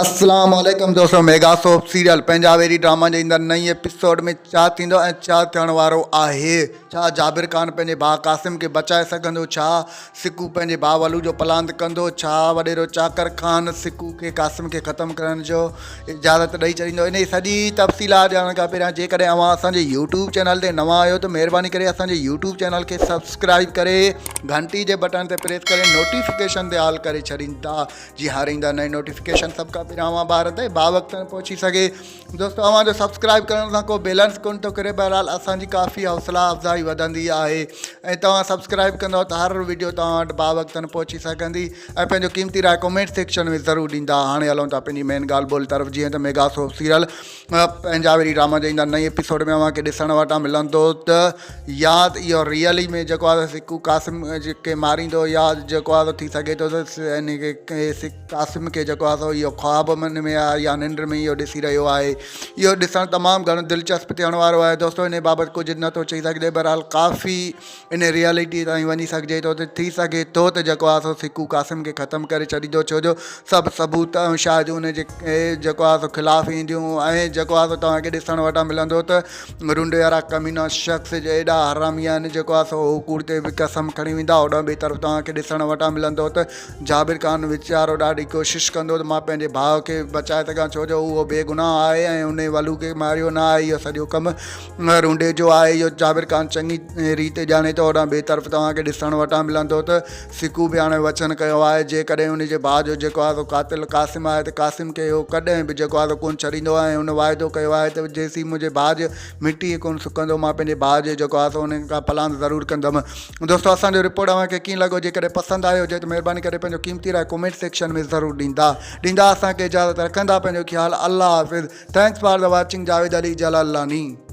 اسلام عليڪم دوستو ميگا سوپ سيريل پنهنجا ويري ڊراما جي ايندڙ نئين ايپيسوڊ ۾ ڇا ٿيندو ۽ ڇا ٿيڻ وارو آهي ڇا جابر خان پنهنجي ڀاء قاسم کي بچائي سگهندو ڇا سڪو پنهنجي ڀاء ولو جو پلاند ڪندو ڇا وڏيرو چاڪر خان سڪو کي قاسم کي ختم ڪرڻ جو اجازت ڏئي ڇڏيندو انهي سڄي تفصيلات ڄاڻڻ کان پهريان جيڪڏهن اوهان اسان جي يوٽيوب چينل تي نوان آهيو ته مهرباني ڪري اسان جي يوٽيوب چينل کي سبسڪرائب ڪري گهنٽي جي بٽڻ تي پريس ڪري نوٽيفڪيشن تي آل ڪري ڇڏيندا جي هاڻي ايندا نئين نوٽيفڪيشن سڀ کان پهريان اوهان ٻارن تائين با وقت پهچي سگهي دوستو اوهان جو سبسڪرائب ڪرڻ سان ڪو بيلنس ڪون ٿو ڪري بهرحال اسان جي ڪافي حوصلا افزائي وڌندي آهي ۽ توهان سبسڪرائب ڪندو ته هر ويڊيو توهان وٽ با وقت پهچي سگهندي ۽ پنهنجو قيمتي راء ڪمينٽ سيڪشن ۾ ضرور ڏيندا هاڻي هلون ٿا پنهنجي مين ڳالهه ٻولهه طرف جيئن ته ميگا سوپ سيريل پنهنجا وري ڊراما جا ايندا نئين ايپيسوڊ ۾ اوهان کي ڏسڻ وٽان ملندو ته يا اهو ريئلي ۾ جيڪو آهي سڪو قاسم کي ماريندو يا جيڪو آهي ٿي سگهي ٿو ته ان کي قاسم کي جيڪو آهي سو اهو خواب من ۾ آهي يا ننڊ ۾ اهو ڏسي رهيو آهي اهو ڏسڻ تمام گهڻو دلچسپ ٿيڻ وارو آهي دوستو ان بابت ڪجهه نٿو چئي سگهجي بهرحال ڪافي ان ريئلٽي تائين وڃي سگهجي ٿو ته ٿي سگهي ٿو ته جيڪو آهي سو سڪو قاسم کي ختم ڪري ڇڏيندو ڇو جو سڀ ثبوت ۽ شاهديون ان جي جيڪو آهي سو خلاف اينديون ۽ جيڪو آهي سو توهان کي ڏسڻ وٽان ملندو ته رنڊ وارا ڪمينا شخص جي ايڏا حرامي آهن جيڪو آهي سو هو ڪوڙ تي به قسم کڻي ويندا هوڏانهن ٻئي طرف توهان کي ڏسڻ وٽان ملندو ته جابر خان ويچارو ڏاڍي ڪوشش ڪندو ته مان پنهنجي ڀاء کي بچائي سگهان ڇو جو اهو بيگناهه آهي ۽ ان ولو کي ماريو نه آهي اهو سڄو ڪم رونڊي جو آهي اهو جابر خان چڱي ريت ڄاڻي ٿو هوڏانهن ٻئي طرف توهان کي ڏسڻ وٽان ملندو ته سڪو به هاڻي وچن ڪيو آهي جيڪڏهن ان جي ڀاء جو جيڪو آهي سو قاتل قاسم آهي ته قاسم کي اهو ڪڏهن به جيڪو آهي سو ڪونه ڇڏيندو ۽ هن واعدو ڪيو آهي ته جيسين منهنجي ڀاء جي مٽي ڪونه سڪندو مان پنهنجي ڀاء جي جيڪو آهي سو ان کان پلاند ضرور ڪندم دوستو اسان جو رپورٽ اوهان کي ڪيئن لڳو جيڪڏهن پسند آيو هجي ته مهرباني ڪري پنهنجو قيمتي راء ڪمينٽ سيڪشن ۾ ضرور ڏيندا ڏيندا اسان کي اجازت رکندا پنهنجو خيال الله حافظ Thanks for the watching Javed Ali Jalalani.